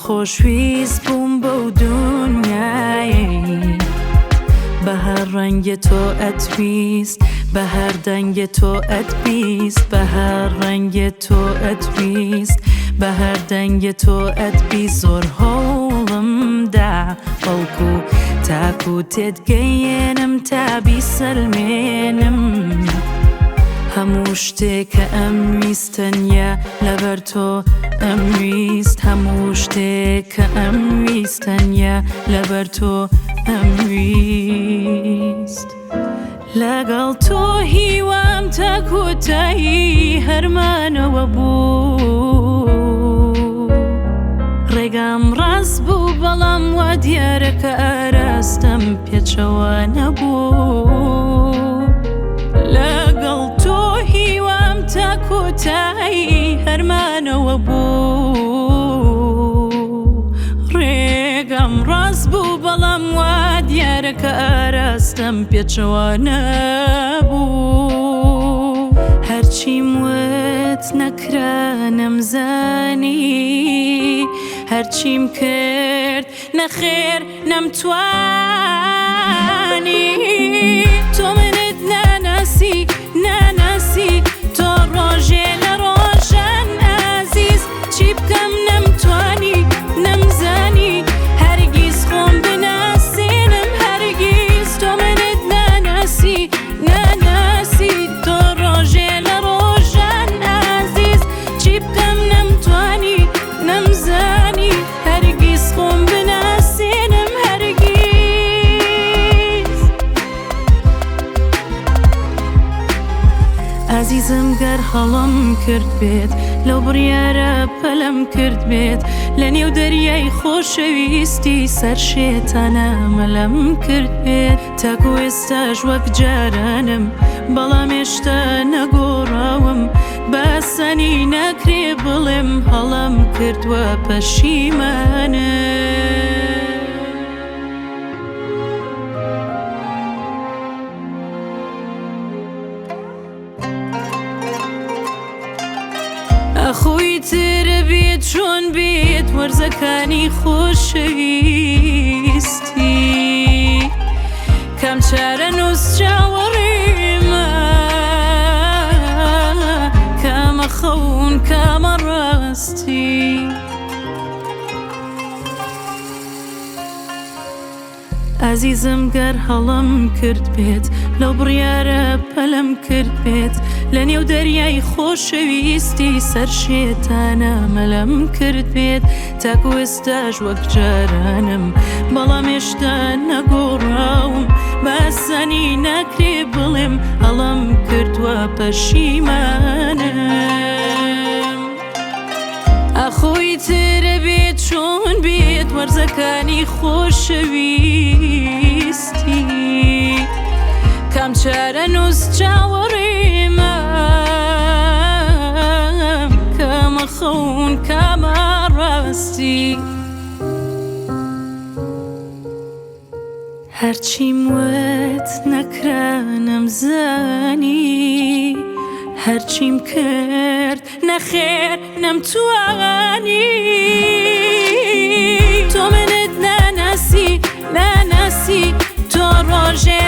خۆشویست بووم بەو دونیایەی بە هەر ڕەنگێ تۆ ئەتویست بە هەر دەنگێ تۆ ئەتبیست بە هەر ڕەنگێ تۆ ئەتویست بە هەر دەنگێ تۆ ئەتبیست زۆر هەوڵم دا بەڵکو تاکو تێتگەیەنم تا بیسەلمێنم هەموو شتێک کە ئەمویست تەنیا لەبەر تۆ ئەمویست هەموو شتێک کە ئەمویست تەنیا لەبەر تۆ ئەمویست لەگەڵ تۆ هیوام تا کۆتایی هەرمانەوە بوو ڕێگام ڕاست بوو بەڵام وا دیارە کە ئاراستەم پێچەوانە بوو لەگەڵ تۆ هیوام تا کۆتایی هەرمانەوە بوو ڕێگام ڕاست بوو بەڵام وا دیارە کە ئاراستەم پێچەوانە بوو هەرچیم وت نەکرا نەمزانی هەرچیم کرد نەخێر نەمتوانی تۆ منت ناناسی ناناسی تۆ ڕۆژێ لە ڕۆژان ئازیز چی بکەم نەمتوانی نەمزانی هەرگیز خۆم بناسێنم هەرگیز تۆ منت ناناسی ناناسی تۆ ڕۆژێ لە ڕۆژان ئازیز چی بکەم نەمتوانی نەمزانی هەرگیز خۆم بناسێنم هەرگیز ئازیزم گەر هەڵەم کرد بێت لەو بڕیارە پەلەم کرد بێت لە نێو دەریای خۆشەویستی سەر شێتانە مەلەم کرد بێت تاکو ئێستاش وەک جارانم بەڵام هێشتا نەگۆڕاوم باسانی ناکرێ بڵێم هەڵەم کردووە پەشیمانم. ئەخۆی تر بێت چۆن بێت وەرزەکانی خۆشەویستی کام چارەنووس چاوەڕێمە کامە خەون کامە ڕاستی ئازیزم گەر هەڵەم کرد بێت لەو بڕیارە پەلەم کرد بێت لە نێو دەریای خۆشەویستی سەر شێتانە مەلەم کرد بێت تاکو ئێستاش وەک جارانم بەڵام هێشتا نەگۆڕاوم باسانی ناکرێ بڵێم هەڵەم کردووە پەشیمانم ئاخۆی ترە بێت چۆن بێت وەرزەکانی خۆشەویستی کام چارەنووس چاوەڕێمە کامە خەون کامە ڕاستی هەرچیم وت نەکرا نەمزانی هەرچیم کرد نەخێر نەمتوانی تۆ منت ناناسی ناناسی تۆ ڕۆژێ